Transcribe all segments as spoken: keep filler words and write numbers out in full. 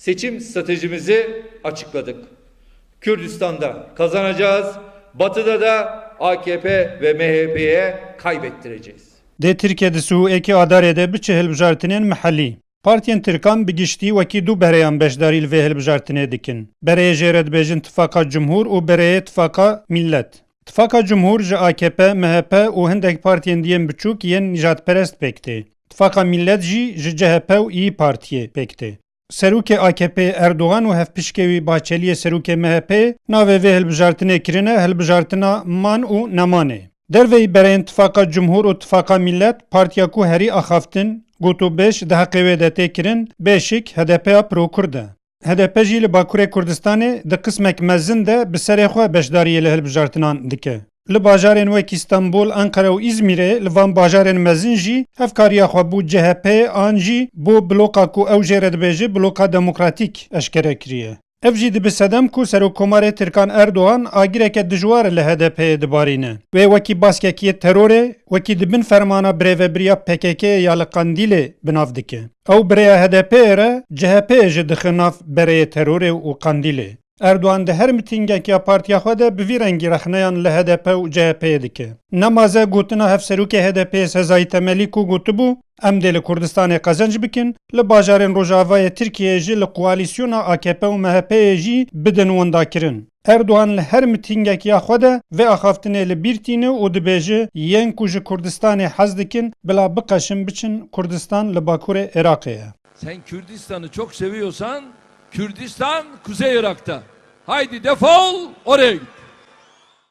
Seçim stratejimizi açıkladık. Kürdistan'da kazanacağız, Batı'da da A K P ve M H P'ye kaybettireceğiz. Dê Tirkiye di sî û yekê Adarê de biçe hilbijartinên mihellî. Partiyên Tirkan bi giştî wekî du bereyan beşdarî li vê hilbijartinê dikin. Bereyê jê re dibêjin Tifaqa Cumhur û bereyê Tifaqa Millet. Tifaqa Cumhur ji A K P, M H P û hindek partiyên diyên biçûk yên nîjadperest pêk tê. Tifaqa Millet jî ji C H P û İYİ Partiyê pêk tê. Serokê A K P'ê Erdogan û hevpişkê wî Bahçeliyê serokê M H P'ê navê vê hilbijartinê kirine hilbijartina man û nemanê. Derveyî bereyên Tifaqa Cumhur û Tifaqa Millet, partiya ku herî axaftin, gotûbêj di heqê wê de tê kirin, bê şik H D P ya prokurd e. H D P jî li Bakurê Kurdistanê di qismek mezin de bi serê xwe beşdariyê li hilbijartinan dike. Li bajarên wekî Stenbol, Ankara û Îzmîrê, li van bajarên mezin jî hevkariya xwe bo C H P an jî bo bloka ku ew jê re dibêje bloka demokratîk eşkere kiriye. Ev jî dibe sedem ku Serokkomarê Tirkan Erdogan agireke dijwar li H D P'ê dibarîne. Wê wekî baskekiyê terorê, wekî di bin fermana birêvebiriya P K K'ê ya li Qandîlê bi nav dike. Ew bi rêya H D P'ê re C H P'ê jî dixe nav bereyê terorê û Qandîlê. Erdogan di her mitîngekî ya partiya xwe de bi vî rengî rexneyan li H D P û C H P'ê dike. Nemaze gotina hevserokê H D P'ê Sezai Temelî ku gotibû, em dê li Kurdistanê qezenc bikin, li bajarên Rojavayê Tirkiyeyê jî li koalîsyona A K P û M H P'ê jî bidin windakirin. Erdogan li her mitîngekî ya xwe de vê axaftinê li bîr tîne û dibêje, yên ku ji Kurdistanê hez dikin, bila biqeşin biçin Kurdistan li Bakurê Iraqê ye. Sen Kürdistan'ı çok seviyorsan, Kürdistan Kuzey Irak'ta. Haydi defol, oraya git.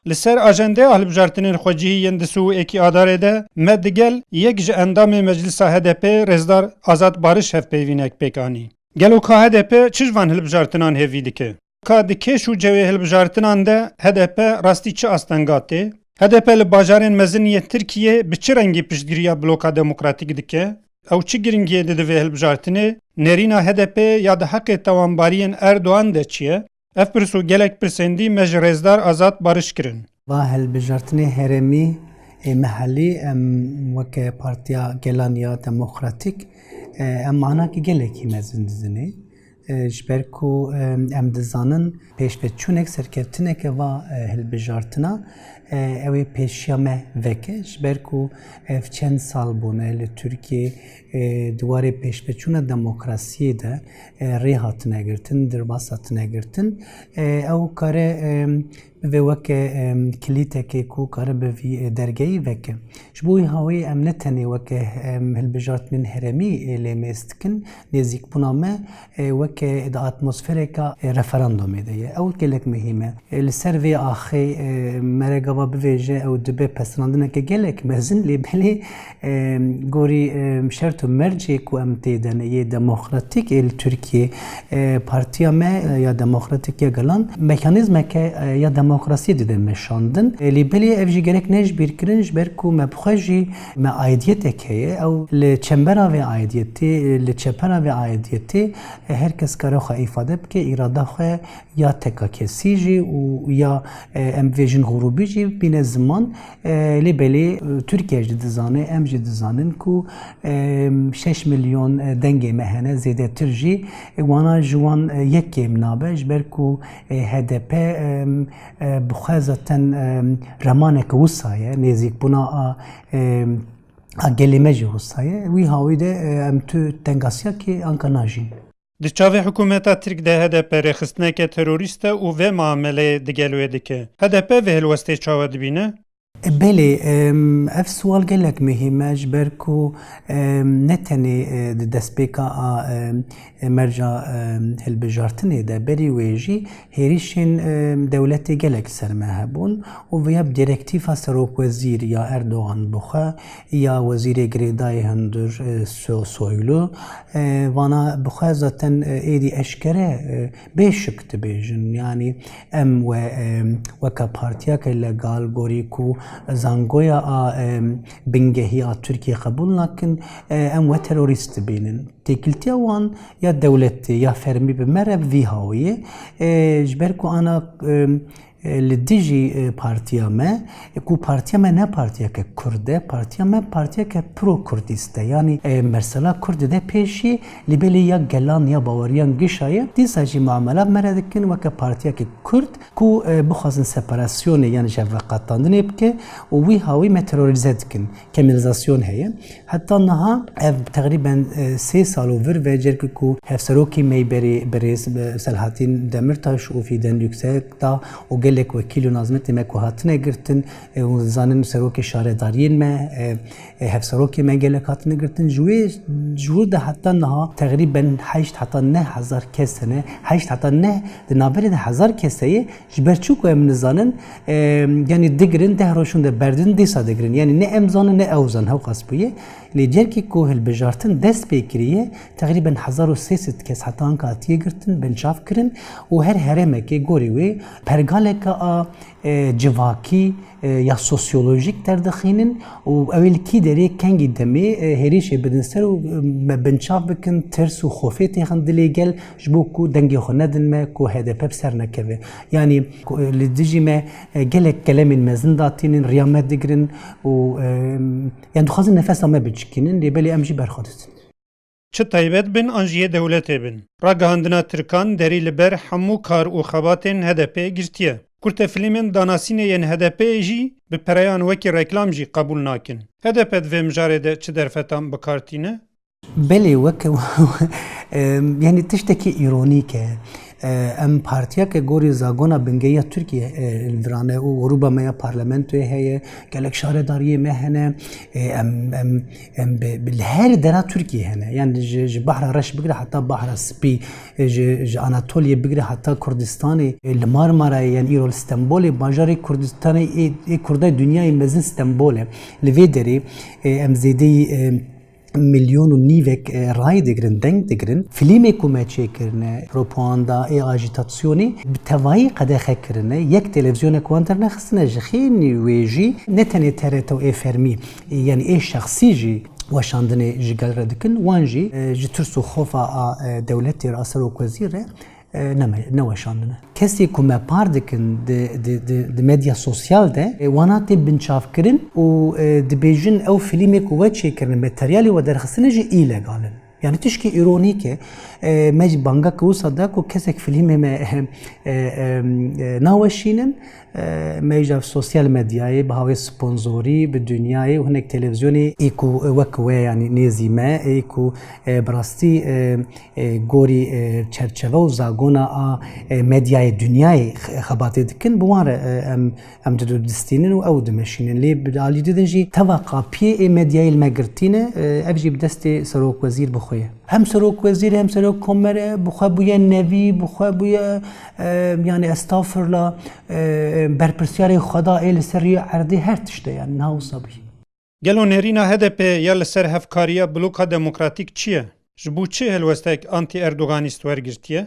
Li ser ajendeya hilbijartinên xwecihî yên di sî û yekê Adarê de me digel yek ji endamê Meclisa H D P'ê Rêzdar Azad Bariş hevpeyvînek pêk anî. Gelo ka H D P çi ji van hilbijartinan hêvî dike? Ka di kêş û cewê hilbijartinan de H D P rastî çi astenga tê? H D P li bajarên mezin yên Tirkiyê bi çi rengî piştgiriya bloka demokratîk dike? Ew çi giringiyê dide vê hilbijartinê? Nêrîna H D P'ê ya di heqê tawanbariyên Erdogan de çi ye? Ev pirs û gelek pirsên dî me ji Rêzdar Azad Bariş kirin. Va hilbijartinê herêmî ê mehellî em weke Partiya Gelan ya Demokratîk, e, em manakî gelekî mezin didinê. E, ji ber ku, e, em dizanin pêşveçûnek, serkeftineke va, e, hilbijartina, e, ew ê pêşiya me veke. Ji ber ku ev çend sal bûne li Tirkiyê, e, di warê pêşveçûna demokrasiyê de, e, rê hatine girtin, derbas hatine girtin. E, ew kare, e, bibe weke, em, kilîtekê ku karibe vî, e, dergehî veke. Ji bo wî hawî em ne tenê weke, em, hilbijartinên herêmî, e, lê mêz dikin, nêzîkbûna me, e, weke di atmosfereka, e, referandumê de ye. Ew gelek muhîm e. E, li ser vê axê, e, mere gava bivêje ew dibe pesnandineke gelek mezin, lê belê Em, gorî, em, şert û mercê ku em tê de ne yê demokratîk ê li Tirkiyê, e, partiya me, e, ya demokratîk ya gelan mekanîzmeke, e, ya demokrasiyê dide meşandin. E, lê belê ev jî gerek ne ji bîr kirin, ji ber ku me bi xwe jî me aidiyeteke ye. Ew li çembera vê aidiyetê, e, li çepera vê aidiyetê, e, her kes kare xwe îfade bike, îrada xwe ya tekakesî jî û ya, e, em bivêjin grûbî jî bîne ziman. E, lê belê, e, Tirkiye jî dizane, em jî dizanin ku, e, şeş milyon, e, dengê me hene, zêdetir jî, e, wana ji wan, e, yekê nabe, ji ber ku, e, H D P, e, e, bi xwe zaten, e, remaneke wisa ye, nêzîkbûna a, e, a gelê me jî wisa ye. Wî hawî de, e, em tu tengasiyakê anka najîn. Di çavê hikûmeta Tirk de H D P rêxistineke terorîst e û vê muameleyê digel wê dike. H D P vê helwestê çawa dibîne? E, belê, em, ev siwal gelek muhîm e, ji ber ku, em, ne tenê, e, di destpêka a, em, e, merca, em, hilbijartinê de, berî wê jî hêrîşên, em, dewletê gelek ser me hebûn û vêya bi direktîfa serokwezîr ya Erdogan bixwe ya wezîrê girêdayî hundir, e, So-, Soylu, e, vana bi xwe zaten, e, êdî eşkere, e, bê şik dibêjin. Yanî em we, e, weke partiyeke legal gorî ku zangoya a, e, bingehî a Tirkiyê qebûl nakin, e, em we terorîst dibînin. Têkiltiya wan ya dewletê ya fermî bi me re bi vî hawiyê, e, ji ber ku ana, e, E, li dijî, e, partiya me, e, ku partiya me ne partiyeke Kurd e, partiya me partiyeke pro-Kurdîst e. Yanî, e, mesela Kurd dide pêşî, lê belê ya gelan ya baweriyan gişa ye. Dîsa jî muamela me re dikin weke partiyeke Kurd ku, e, bixwazin separasyonê yan ji hev veqetandinê bike û wî hawî me terorîze dikin, kemîlizasyon heye. Heta niha ev teqrîben, e, sê sal û vir ve, carkî ku hevserokê me yî berê birêz, e, Selahattin Demirtaş û Fidan Yüksekdağ û gelek wekîl û nazmetê me ku hatine girtin, e, û zanin serokê şaredariyên me, e, e, hevserokê me gelek hatine girtin. Ji wê, ji wir de heta niha teqrîben heşt heta neh hezar kes hene. Heşt heta neh, di navberê de hezar kes heye. Ji ber çi ku em nizanin, e, yanî digirin, deh roj hûn de berdin, dîsa digirin. Yanî ne em zanin, ne ew zan, hewqas bûye. Lê carkî ku hilbijartin dest pê kiriye, teqrîben hezar û sê sed kes heta anka hatiye girtin, binçav kirin û her herêmekê gorî wê pergaleke a, e, civakî, e, ya sosyolojîk derdixînin û ew ê li kî derê kengî demê, e, hêrişê bidin ser û, e, me binçav bikin, tirs û xofê têxin dilê gel, ji bo ku dengê xwe nedin me, ku H D P bi ser nekeve. Yanî, ku, e, li dijî me, e, gelek kelemên mezin datînin, riya me digirin û, e, yan dixwazin nefesa me bicikînin, lê belê em jî berxwe didin. Çi taybet bin an jî yê dewletê bin, ragihandina Tirkan derî li ber hemû kar û xebatên H D P girtiye. Kurtefilmên danasînê yên H D P'ê jî bi pereyan wekî reklam jî qebûl nakin. H D P di vê mijarê de çi derfetan bi kar tîne? Belê, weke, em, yanî tiştekî îronîk e. E, em partiyeke gorî zagona bingehiya Tirkiyê, e, li vir e û grûba me ya parlamentoyê heye, gelek şaredariyê me hene. E, em, em, em bi, bi, li her dera Tirkiyê hene. Yanî ji, ji Behra Reş bigire heta Behra Spî, e, ji, ji Anatoliyê bigire heta Kurdistanê, e, li Marmarayê, yanî îro li Stenbolê, bajarê Kurdistanê, ê, ê Kurda dinyayê mezin Stenbol e. Li vê derê, e, em zêdeyî, e, milyon û nîvek, e, ray digirin, deng digirin. Filmê ku me çêkirine, propaganda, ê ajîtasyonê bi tevayî qedexe kirine. Yek televîzyonek wan dernexistine, ji xênî wê jî ne tenê T R T û ê fermî, e, yanî ê şexsî jî weşandinê ji gel re dikin. Wan jî, e, ji tirs û xofa a, e, dewletê re, a serokwezîr re, e, neme-, neweşandine. Kesê ku me par dikin di, di, di, di medya sosyal de, e, wana tê binçavkirin û, e, dibêjin ew filmê ku we çêkirine, materyalê we derxistine jî îlegal in. Yanî tişkî îronîk e. E, me jî bangeke wisa da ku kesek filmê me, e, e, e, naweşînin. E, me îja sosyal medyayê, bi hawê sponsorî, bi dinyayê û hinek televîzyonê ê ku wek we, yanî nêzî me, ê ku, e, bi rastî, e, e, gorî, e, çerçeve û zagona a, e, medyayê dinyayê x-, xebatê dikin, bi wan re, e, em, em didu distînin û ew dimeşînin. Lê bi alî didin jî teva qapiyê ê medyayê li me girtîne, e, ev jî bi destê serokwezîr bi xwe ye. Hem serokwezîr, hem serokkomere, bi xwe bûye nevî, bi xwe bûye, e, yanî estağfurullah, e, berpirsyarê Xweda ê li ser rûyê erdê her tişt e, yanî niha wisa bûye. Gelo nêrîna H D P ya li ser hevkariya bloka demokratîk çi ye? Ji bo çi helwestek antî-Erdoganîst wergirtiye?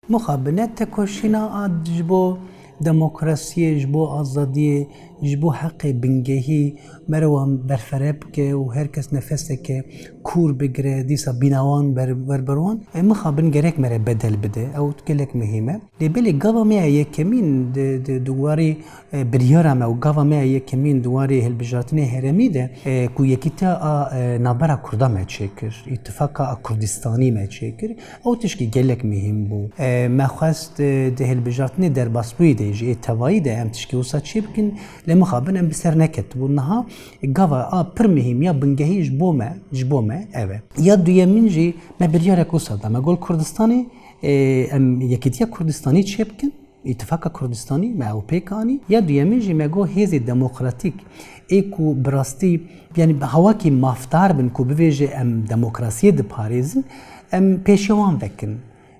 Mixabin e tekoşîna a ji bo demokrasiyê, ji bo azadiyê, ji bo heqê bingehî mere wan berfere bike û her kes nefeseke kûr bigire, dîsa bîna wan ber-, ber ber wan. E, mixabin gerek mere bedel bide. Ew gelek muhîm e. Lê belê gava me ya yekemîn di, di, di warê, e, biryara me û gava me ya yekemîn di warê hilbijartinê herêmî de, e, ku yekîtiya a, e, navbera Kurda me çêkir, îtifaka a Kurdistanî me çêkir, ew tişkî gelek muhîm bû. E, me xwest, e, di hilbijartinê derbasbûyî de jî, ê tevayî de em tişkî wisa çê bikin, lê mixabin em bi ser neketibûn. Niha gava a pir muhîm ya bingehî ji bo me, ji bo me ev e. Ya duyemîn jî me biryarek wisa da. Me got Kurdistanê, e, em yekîtiya Kurdistanî çê bikin, Îtifaka Kurdistanî, me ew pêk anî. Ya duyemîn jî me got hêzê demokratîk ê ku bi rastî, yanî bi hawakî mafdar bin ku bivêje em demokrasiyê diparêzin, em pêşiya wan vekin.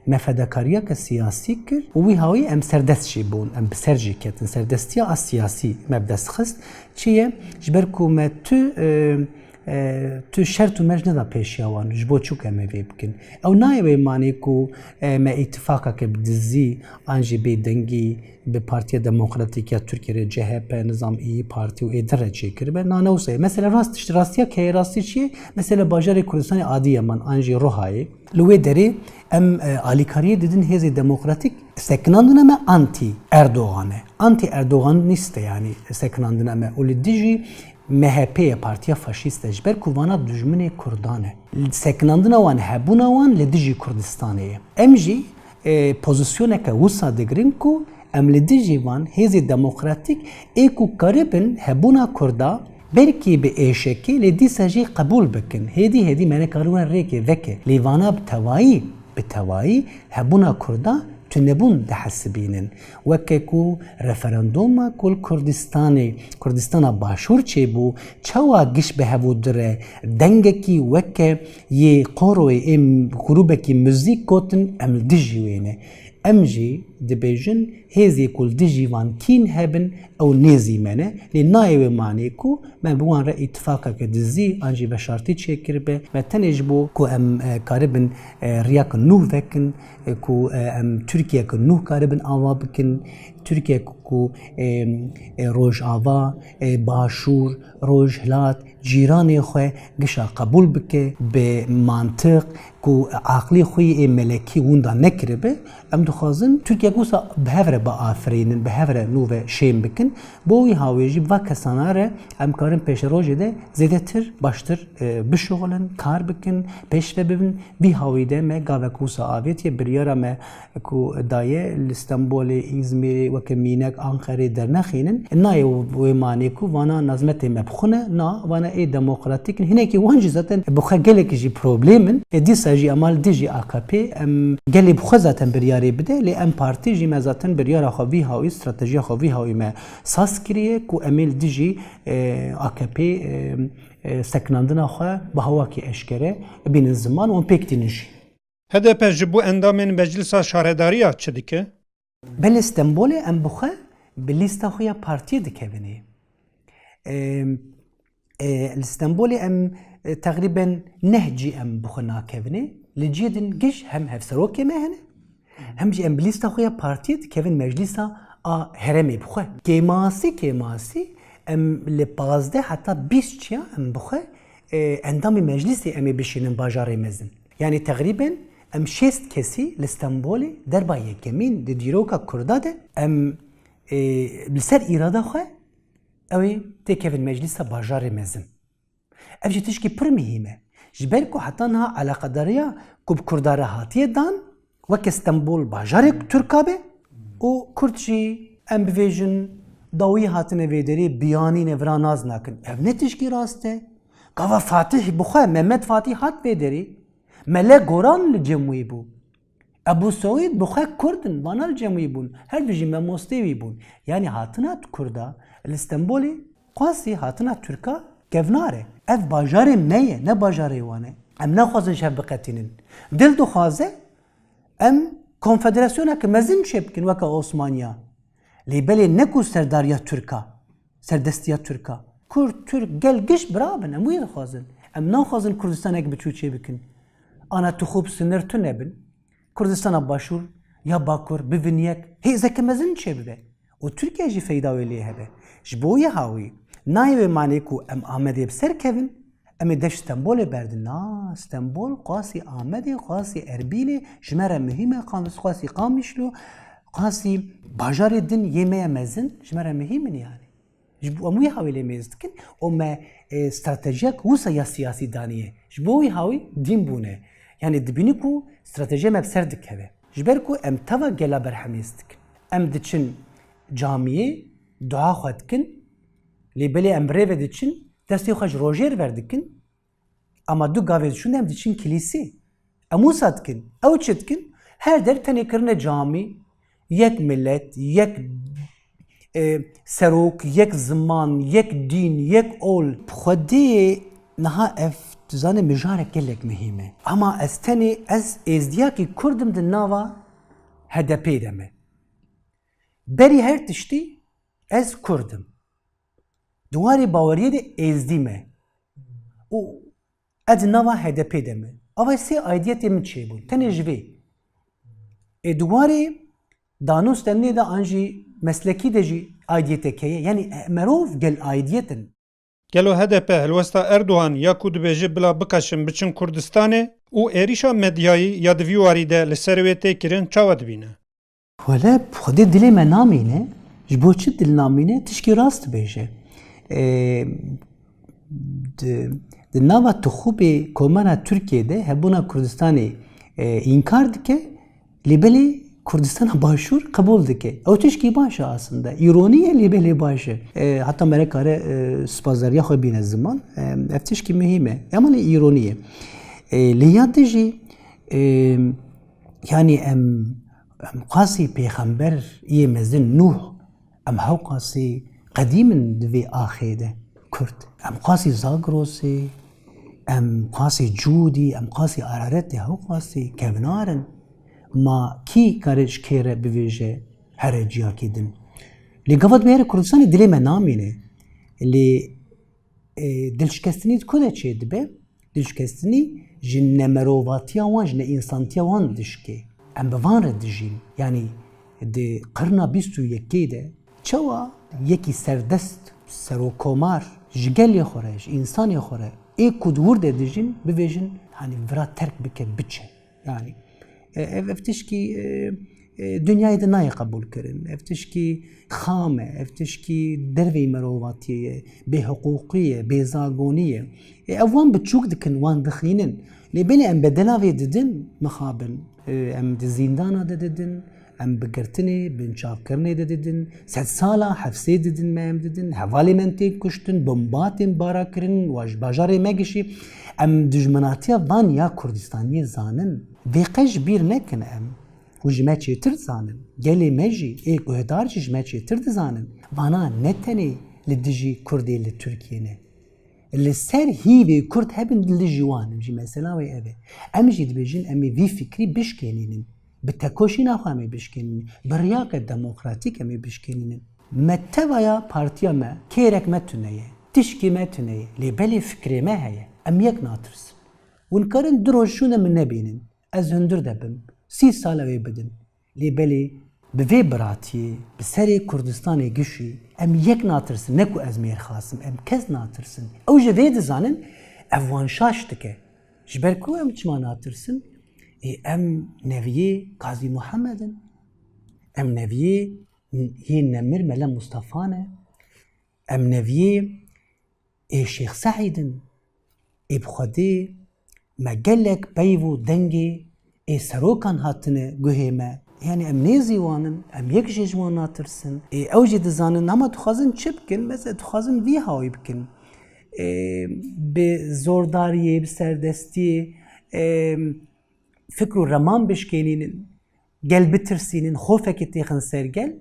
Me fedakariyeke siyasî kir û wî hawî em serdest jî bûn, em bi ser jî ketin. Serdestiya a siyasî me bi dest xist. Çi ye? Ji ber ku me tu, e, e, tu şert û merc neda pêşiya wan, ji bo çi ku em ê vê bikin. Ew nayê wê manê ku, e, me îtifaqeke bi dizî an jî bêdengî bi Partiya Demokratîk ya Tirkiyê re, C H P, nizam, İYİ Parti û ê din re çêkiribe. Na ne wisa ye. Mesela rast tişt, rastiya keye rastî çi ye? Mesela bajarê Kurdistanê Adiyaman an jî Ruhayê. Li wê derê em, e, alîkariyê didin hêzê demokratîk. Sekinandina me anti Erdogan e. Anti Erdoganîst e, yanî sekinandina me. Û li dijî M H P ye, partiya faşîst e. Ji ber ku vana dijminê Kurdan e. Sekinandina wan, hebûna wan li dijî Kurdistanê ye. Em jî, e, pozîsyoneke wisa digirin ku em li dijî van hêzê demokratîk ê ku karibin hebûna Kurda belkî bi êşekê lê dîsa jî qebûl bikin. Hêdî hêdî me nekarin wan rêkê veke. Lê vana bi tevayî, bi tevayî hebûna Kurda tunebûn dihesibînin. Weke ku referandûma ku li Kurdistanê, Kurdistana Başûr çêbû, çawa giş bi hev û dire dengekî weke yê qoroyê ê grûbekî muzîk gotin, em li dijî wê ne. Em jî dibêjin, hêzê ku li dijî van kîn hebin, ew nêzî me ne. Lê nayê wê manê ku me bi wan re îtifaqeke dizî an jî veşartî çêkiribe. Me tenê ji bo ku em, e, karibin, e, riyek nû vekin, e, ku, e, em Tirkiyeke nû karibin ava bikin. Tirkiyek ku, e, e, Rojava, e, Başûr, Rojhilat, cîranê xwe gişa qebûl bike, bi mantiq ku aqlê xwe yê melekî winda nekiribe, em dixwazin Tirkiye wisa bi hev re biafirînin, bi hev re nû ve şên bikin. Bo wî hawê jî bi va kesana re em karin pêşerojê de zêdetir, baştir, e, bişuxulin, kar bikin, pêş ve bibin. Vî hawî de me gavek wisa avêtiye, biryara me ku daye li Stenbolê, Îzmîrê, weke mînek Anqerê dernexînin. Nayê wê manê ku vana nazmetê me bi xwe ne, na, vana ê demokratîk in. Hinekî wan jî zaten bi xwe gelekî jî problem in. E, dîsa jî ema li dijî A K P, em gelê bi xwe zaten biryarê bide, lê em partî jî me zaten biryara xwe vî hawî, stratejiya xwe vî hawî me saz kiriye ku em ê li dijî, e, A K P, e, e, sekinandina xwe bi hawakî eşkere bînin ziman û em pêk tînin jî. H D P ji bo endamên Meclisa Şaredariya çi dike? Belê Stenbolê em bi xwe bi lîsta xwe ya partiyê dikevinê. Em, e, li Stenbolê em, e, teqrîben neh cî em bi xwe nakevinê. Li cihê din giş hem hevserokê me hene, hem jî em bi lîsta xwe ya partiyê dikevin meclîsa a herêmê bi xwe. Kêmasî kêmasî em li pazdeh heta bîst çiya em bi xwe, e, endamê meclîsê em ê bişînin bajarê mezin. Yanî teqrîben em şêst kesî li Stenbolê derba yekemîn di dîroka Kurda de em, e, li ser îrada xwe ew ê têkevin meclîsa bajarê mezin. Ev jî tişkî pir mihîm e. Ji ber ku heta niha eleqedariya ku bi Kurda re hatiye dan, weke Stenbol bajarek Tirka be û Kurd jî em bivêjin dawî hatine vê derê, biyanî ne vira nas nakin. Ev ne tişkî rast e. Gava Fatih bi xwe, Mehmet Fatih hat vê derê. Mele Goran li cem wî bû. Ebu Seûd bi xwe Kurd in, vana li cem wî bûn. Her du jî memostê wî bûn. Yanî hatina Kurda li Stenbolê qasî hatina Tirka kevnar e. Ev bajarê me ye, ne bajarê wan e. Em naxwazin ji hev biqetînin. Dil dixwaze em konfederasyoneke mezin çêbikin weke Osmaniya. Lê belê ne ku serdariya Tirka, serdestiya Tirka. Kurd, Tirk, gel giş bira bin, em wî dixwazin. Em naxwazin Kurdistanek biçû çêbikin. Ana tu xwe bi sinir tune bin. Kurdistana Başûr ya Bakur bibin yek, hêzeke mezin çêbibe û Tirkiye jî feyda wê lê hebe. Ji bo wî hawî nayê wê manê ku em Amedê bi ser kevin, em ê deş Stenbolê berdin. Na, Stenbol qasî Amedê, qasî Erbîlê ji me re muhîm e, qas-, qasî Qamişlo, qasî bajarê din yê me ye mezin ji me re muhîm in yanî. Ji bo em wî hawî lê mêz dikin û me, e, stratejiyek wisa ya siyasî daniye. Ji bo wî hawî dîn bûne. Yanî dibînî ku stratejiya me bi ser dikeve. Ji ber ku em teva gela berhemêz dikin. Em diçin camiyê, dua xwe dikin, lê belê em bi rê ve diçin, destê xwe ji rojê re ver dikin. Ama du gavê diçûn em diçin kilîsê. Em wisa dikin. Ew çi dikin? Her der tenê kirine camî, yek milet, yek, e, serok, yek ziman, yek dîn, yek ol. Xwedê niha ev, tu zanî, mijarek gelek muhîm e. Ama ez tenê, ez êzdiyakî Kurd im di nava H D P'ê de me. Berî her tiştî ez Kurd im. Di warê baweriyê de êzdî me. û ez di nava H D P de me. Ava sê aidiyetê min çêbûn. Tenê ji vê. Ê di warê danûst de nê de an jî meslekî de jî aidiyetek heye. Yanî, e, merov gel aidiyet in. Gelo H D P helwesta Erdogan ya ku dibêje bila biqeşin biçin Kurdistanê û êrîşa medyayî ya di vî warî de li ser wê tê kirin çawa dibîne? Wele, Xwedê dilê me namîne. Ji bo çi dil namîne? Tişkî rast dibêje. Ê, di, di nava tixûbê Komara Tirkiyê de hebûna Kurdistanê, e, înkar dike, lê belê Kurdistana Başûr qebûl dike. Ew tişkî baş e aslında. Îronî ye, lê belê baş e. E, heta mere kare, e, spasdariya xwe bîne ziman. E, ev tişkî muhîm e. Ema lê îronî ye. E, lê ya dijî, e, yanî em, em qasî pêxember yê mezin Nûh, em hewqasî qedîm in di vê axê de Kurd. Em qasî Zagrosê, em qasî Cûdî, em qasî Araretê, hewqasî kevnar in. Ma kî kare ji kê re bivêje here ciyakê din? Lê gava dibêje Kurdistanê dilê me namîne. Lê, e, dilşikestinî di ku de çê dibe? Dilşikestinî ji nemerovatiya wan, ji neinsantiya wan dişkê. Em bi van re dijîn. Yanî di qirna bîst û yekê de çawa yekî serdest, serokomar ji gelê xwe re, ji însanê xwe re, ê ku di wir de dijîn, bivêjin, hanî vira terk bike, biçe. Yanî, e, ev, ev tişkî, e, e, dinyayê de nayê qebûlkirin. Ev tişkî xam e, ev tişkî derveyî merovatiyê ye, bêhiqûqî ye, bêzagonî ye. E, ev wan biçûk dikin, wan dixînin. Lê belê em bedela vê didin, mixabin. E, em di zîndana de didin, em bi girtinê, binçavkirinê de didin, sedsala hefsê didin me em didin, hevalê me tên kuştin, bomba tên bara kirin, wa ji bajarê me gişî. Em dijminatiya van ya Kurdistaniyê zanin. Vê qe ji bîr nekin em. Hûn ji me çêtir dizanin. Gelê me jî, ê guhdar jî ji me çêtir dizanin. Vana ne tenê li dijî Kurdê li Tirkiyê ne. Li ser hîvê Kurd hebin, li dijî wan in jî, mesela wê ev e. Em jî dibêjin, em ê vî fikrî bişkênînin. Bi tekoşîna xwe em ê bişkênînin. Bi riyake demokratîk em ê bişkênînin. Me tevaya partiya me, kêrek me tune ye. Tişkî me tune ye. Lê belê fikrê me heye. Em yek natirsin. Hûn karin du roj şûne min nebînin. Ez hundir de bim. Sî sal ew ê bidin. Lê belê bi vê biratiyê, bi serê Kurdistanê gişî, em yek natirsin, ne ku ez mêrxas im, em kes natirsin. Ew ji vê dizanin, ev wan şaş dike. Ji ber ku em çima natirsin? Ê, em neviyê Kazî Muhammed in. Em neviyê hê nemir Mele Mustafa ne. Em neviyê ê Şêx Seîd in, ê bi Xwedê me gelek peyv û dengê ê serokan hatine guhê me. Yanî em nêzî wan in, em yek jê ji wan natirsin. Ê ew jî dizanin, hema dixwazin çi bikin? Mesela dixwazin vî hawî bikin. Ê, bi zordariyê, bi serdestiyê, ê, fikr û reman bişkênînin, gel bitirsînin, xofekê têxin ser gel,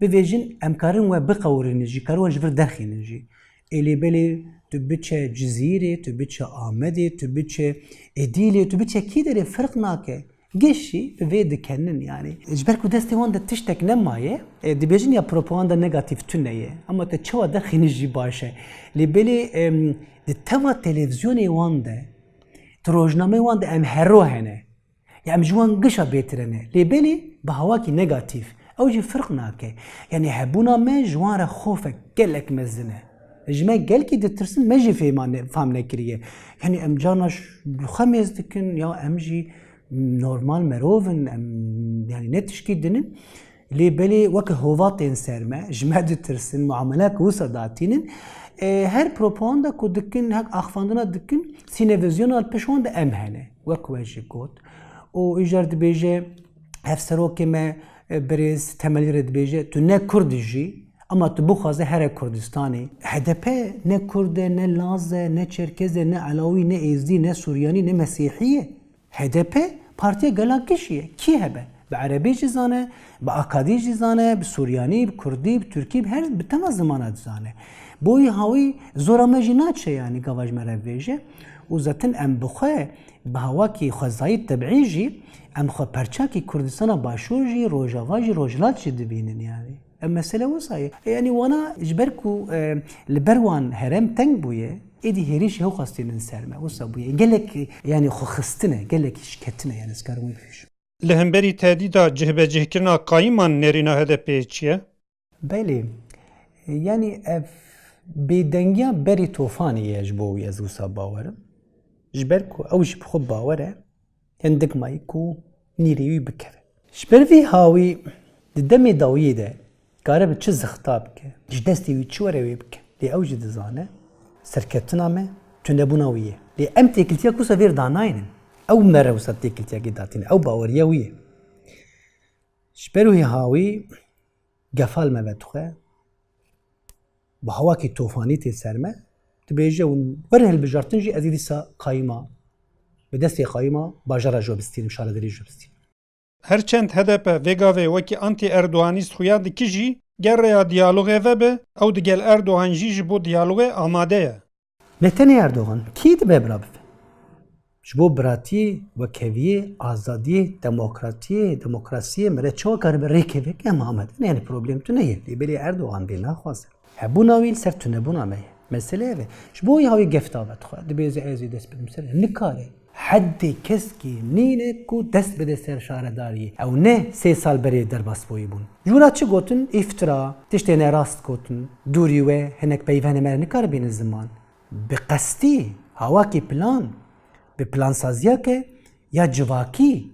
bivêjin, em karin we biqewirînin jî, karin we ji vir derxînin jî. Ê lê belê tu biçe Cizîrê, tu biçe Amedê, tu biçe Edîlê, tu biçe kî derê firq nake. Gişî bi vê dikenin, yanî. Ji ber ku destê wan de tiştek nemaye, e, dibêjin ya propaganda negatîf tune ye. Ama te çawa derxînî jî baş e. Lê belê, em, di teva televîzyonê wan de, di rojnameyê wan de em hero hene. Ya em ji wan gişa bêtir hene. Lê belê bi hawakî negatîf. Ew jî firq nake. Yanî hebûna me ji wan re xofek gelek mezin e. Ji me gelkî ditirsin, me jî fêma ne, fam nekiriye. Yanî em carna ş-, bi xwe mêz dikin, ya em jî normal merov in, em, yanî ne tişkî din in. Lê belê weke hova tên ser me, ji me ditirsin, muameleke wisa datînin. E, her propaganda ku dikin, her axfandina dikin, sînevizyona li pişt wan de em hene. Wek we jî got. Û îcar dibêje, hevserokê me, e, birêz Temelî re dibêje, tu ne Kurd î jî, ama tu bixwaze here Kurdistanê. H D P ne Kurd e, ne Laz e, ne Çerkez e, ne Elawî, ne Êzdî, ne Suryanî, ne Mesîhî ye. H D P partiya gela gişî ye. Kî hebe? Bi erebî jî zane, bi akadî jî zane, bi suryanî, bi kurdî, bi tirkî, bi her, bi tema zimana dizane. Bo wî hawî zora me jî naçe, yanî gava ji me re bêje. Û zaten em bi xwe, bi hawakî xwezayî tebîî jî, em xwe perçakî Kurdistana Başûr jî, Rojava jî, Rojhilat jî dibînin yanî. Ev mesele wisa ye. Yanî wana ji ber ku, e, li ber wan herêm teng bûye, Êdî hêrîşî hewqas tênin ser me. Wisa bûye. Gelek, yanî xwexistine, gelek şiketine, yanî ez karim wê bibêjim. Li hemberî tehdîda cihbecihkirina qayîman nêrîna H D P'ê çi ye? Belê. Yanî ev bêdengiya berî tofanê ye ji bo wî ez wisa bawer im. Ji ber ku ew jî bi xwe bawer e, hindik mayî ku nîrê wî bikeve. Ji ber vî hawî di demê dawiyê de kare bi çi zixta bike, ji destê wî çi were wê bike. Lê ew jî dizane serkeftina me tunebûna wî ye. Lê em têkiltiya wisa vêr danaynin. Ew me re wisa têkiltiyekê datîne. Ew baweriya wî ye. Ji ber wî hawî gefa li me vedixwe, bi hawakî tofanî tê ser me, dibêje hûn werin hilbijartin jî ez ê dîsa qayîma, bi destê qayîma bajara ji we bistînim, şaredarî ji we bistînim. Her çend H D P vê gavê wekî antî-Erdoganîst xuya dike jî, ger rêya diyalogê vebe, ew digel Erdogan jî ji bo diyalogê amade ye. Ne tenê Erdogan, kî dibe bira bibe? Ji bo biratiyê, wekheviyê, azadiyê, demokratiyê, demokrasiyê, me re çawa karibe rêkeve ke em amade ne, yanî problem tune ye. Lê belê Erdogan vê naxwaze. Hebûna wî li ser tunebûna me ye. Mesele ev e. Ji bo wî hawî gef da vedixwe. Dibê ez ê dest bidim ser. Nikare. Heddê keskî nîne ku dest bide ser şaredariyê. Ew ne sê sal berê derbas bûyî bûn. Ji wira çi gotin? Îftira, tiştê nerast gotin. Dûrî we hinek peyvenê me re nikare bînin ziman. Bi qestî, hawakî plan, bi plansaziyeke ya civakî,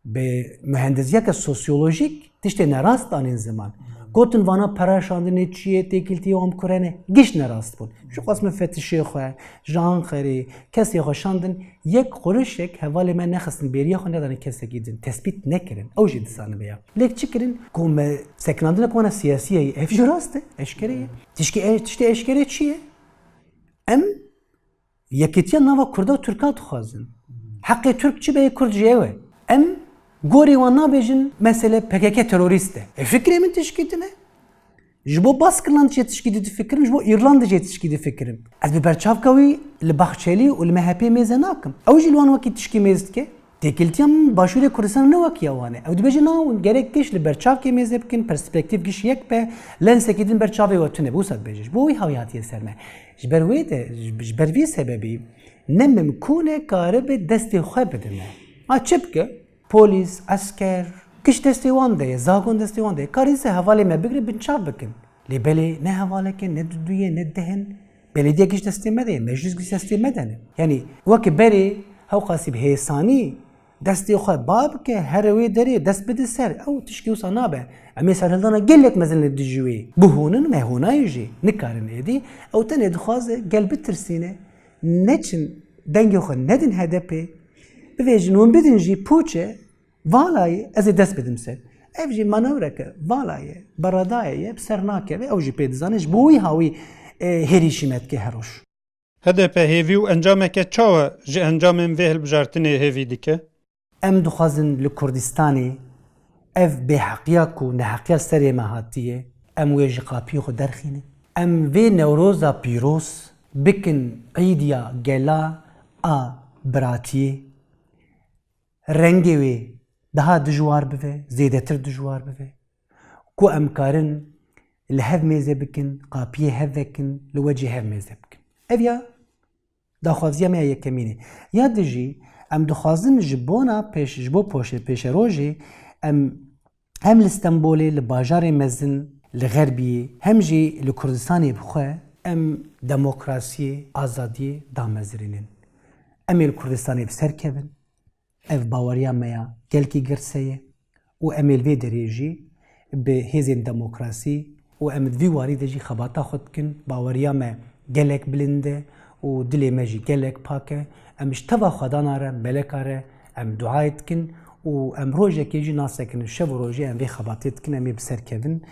bi muhendisiyeke sosyolojîk tiştê nerast anîn ziman. Gotin vana pere şandinê çi ye, têkiltiyê wan bi kure ne. Giş nerast bûn. Ji qas min fetişê xwe, ji Anqerê, kesê xwe şandin, yek qurişek hevalê me nexistin, bêriya xwe nedanin kesekî din. Tespît nekirin. Ew jî dizanibe ya. Lê çi kirin? Ku me sekinandina ku wana siyasî ye, ev jî rast e, eşkere ye. Tişkî e-, tiştê eşkere çi ye? Em yekîtiya nava Kurda û Tirka dixwazin. Heqê Tirk çi be yê Kurd jî ew e. Em gorî wan nabêjin mesele P K K terorîst e. E, fikrê min tişkî din e. Ji bo Baskirland jê tişkî dî difikirim, ji bo Îrlanda jê tişkî difikirim. Ez bi berçavka wî li Bahçelî û li M H P mêze nakim. Ew jî li wan wekî tişkî mêz dike. Têkiltiya min Başûrê Kurdistanê ne wekî ya wan e. Ew dibêje na, hûn gerek giş li berçavkê mêze bikin, perspektîf giş yek be, lensekî din ber çavê we tune be, wisa dibêje. Ji bo wî hawî hatiye ser me. Ji ber wê de, ji, ji ber vî sebebî ne mimkûn e karibe destê xwe bidime. Ma çi bike? Polîs, esker, giş destê wan de ye, zagon destê wan de ye. Karî se hevalê me bigire binçav bikin. Lê belê ne hevalek in, ne du du ye, ne deh in. Belediye giş destê me de ye, meclis giş destê me de ne. Yanî weke berê hewqasî bi hêsanî destê xwe ba bike, here wê derê dest bide ser. Ew tişkî wisa nabe. Em ê serhildana gelek mezin li dijî wê bihûnin, me hûnayê jî nikarin êdî. Ew tenê dixwaze gel bitirsîne, neçin dengê xwe nedin H D P'ê, bivêjin hûn bidin jî pûç e, vala ye, ez ê dest bidim ser. Ev jî manevreke vala ye, beredayê ye, bi ser nakeve, ew jî pê dizane, ji bo wî hawî, e, hêrîşî me dike her roj. H D P hêvî û encameke çawa ji encamên vê hilbijartinê hêvî dike? Em dixwazin li Kurdistanê ev bêheqiya ku neheqiya li serê me hatiye, em wê ji qapiyê xwe derxînin. Em vê Newroza pîroz bikin îdiya gela a biratiyê. Rengê wê daha dijwar bibe, zêdetir dijwar bibe. Ku em karin li hev mêze bikin, qapiyê hev vekin, li wecî hev mêze bikin. Ev ya daxwaziya me ya yekemîn e. Ya dijî, em dixwazin ji bona pêş, ji bo poşe-, pêşerojê em hem li Stenbolê, li bajarê mezin, li Xerbiyê, hem jî li Kurdistanê bi xwe em demokrasiyê, azadiyê damezirînin. Em ê li Kurdistanê bi ser kevin. Ev baweriya me ya gelkî girse ye û em ê li vê derê jî bi hêzên demokrasî û em di vî warî de jî xebata xwe dikin. Baweriya me gelek bilind e û dilê me jî gelek pak e. Em ji teva xwedana re, meleka re em duayê dikin û em rojekê jî nasekinin. Şev û rojê em vê xebatê dikin, em ê bi ser kevin.